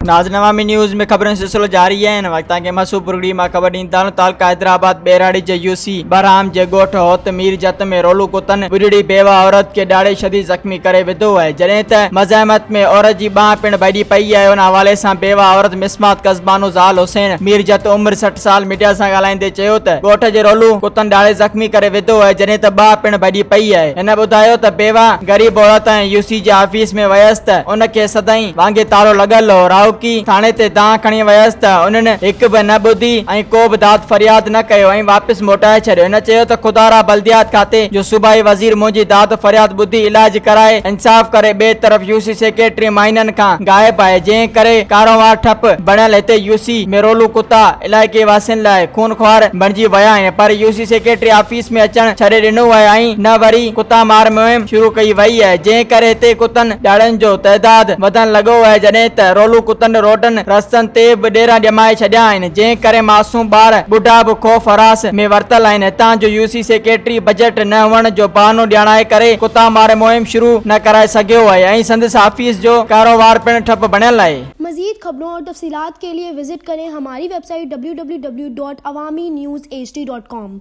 ناظرين عوامي نيوز ۾ خبرن جو سلسلو جاري آهي هن وقت توهان کي مسعود برگڙي مان خبر ڏيندا هلون تعلقه حيدرآباد ٻهراڙي جي يو سي برهام جي ڳوٺ هوت مير جت ۾ رولو ڪتن ٻڍڙي بيوه عورت کي ڏاڙهي شديد زخمي ڪري وڌو آهي جڏهن ته مزاحمت ۾ عورت جي ٻانهن پڻ ڀڄي پئي آهي ان حوالي سان بيوه عورت مسمات قزبانو زال حسين مير جت عمر 60 سال ميڊيا سان ڳالهائيندي چيو ته ڳوٺ جي رولو ڪتن ڏاڙهي زخمي ڪري وڌو آهي جڏهن ته ٻانهن پڻ ڀڄي پئي آهي هن ٻڌايو ته بيوه غريب عورت ۽ يو سي جي آفيس ۾ ويس ته ان کي سدائين وانگي تالو لڳل هو. راهوڪي ٿاڻي تي دانهن کڻي ويس ته انهن هڪ به نه ٻڌي ۽ ڪو به داد فرياد نه ڪيو ۽ واپس موٽائي ڇڏيو. هن چيو ته خدارا بلديات کاتي جو صوبائي وزير منهنجي داد فرياد ٻڌي علاج ڪرائي انصاف ڪري. ٻئي طرف يو سي سيڪريٽري مهينن کان غائب آهي جنهن ڪري ڪاروهنوار ٺپ بڻيل هتي يو سي ۾ رولو ڪتا علائقي واسين لاء خونخوار بڻجي ويا آهن پر يو سي سيڪريٽري آفيس ۾ اچڻ ڇڏي ڏنو آهي ۽ نه وري ڪتا مار مهم شروع ڪئي وئي آهي جنهن ڪري هتي ڪتن ڏاڙهن جو تعداد وڌڻ لڳو آهي جڏهن ته رولو ڪتن روڊن رستن تي به ڏيرا ڄمائي ڇڏيا آهن جنهن ڪري معصوم ٻار ٻڍا به خوف هراس ۾ ورتل آهن هتان جو يو سي سيڪريٽري بجيٽ نه هئڻ جو بهانو ڄاڻائي ڪري ڪتا مار مهم شروع نه ڪرائي سگهيو آهي ۽ سندس آفيس جو ڪاروهنوار پڻ ٺپ بڻيل آهي. مزيد خبرون اور تفصيلات کے لئے وزٽ ڪرين ھماري website W W W dot Awami news H D dot com.